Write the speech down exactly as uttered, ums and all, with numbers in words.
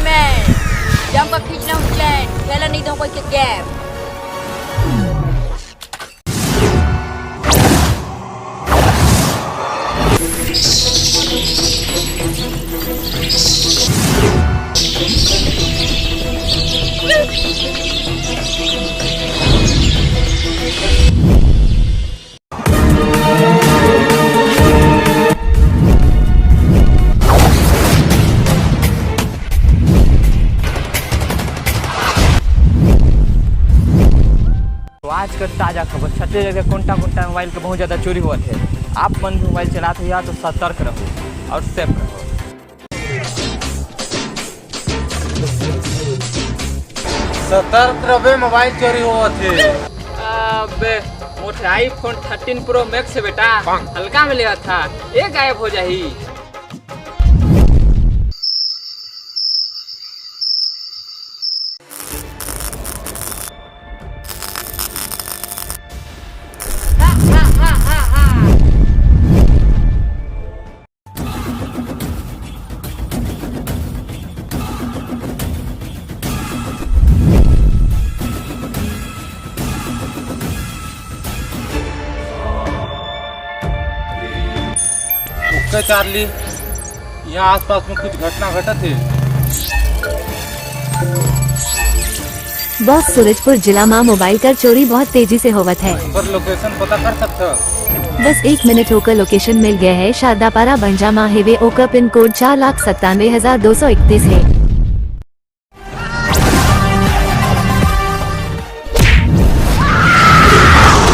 मैं जम का खींचना हूँ चैन, खेला नहीं दूँ कोई के गैप। तो आज कर ताजा खबर, छत्तीसगढ़ के कोंटा कोंटा मोबाइल के बहुत ज्यादा चोरी होवत हे। आप मन भी मोबाइल चलात हो या तो सतर्क रहो और सेफ रहो। सतर्क रहे, मोबाइल चोरी होवत हे। अबे, मोर iPhone thirteen Pro Max हे बेटा, हल्का में लेवत हा, ये गायब हो जाही। ओके चार्ली, यहाँ आसपास में कुछ घटना घटत हे। बॉस, सूरजपुर जिला मा मोबाइल कर चोरी बहुत तेजी से होवत है। पर लोकेशन पता कर सकता? बस एक मिनट, ओकर लोकेशन मिल गया है। शारदापारा बंजा मा हेवे, ओकर पिन कोड चार लाख सत्तानवे हजार दो सौ इकतीस है।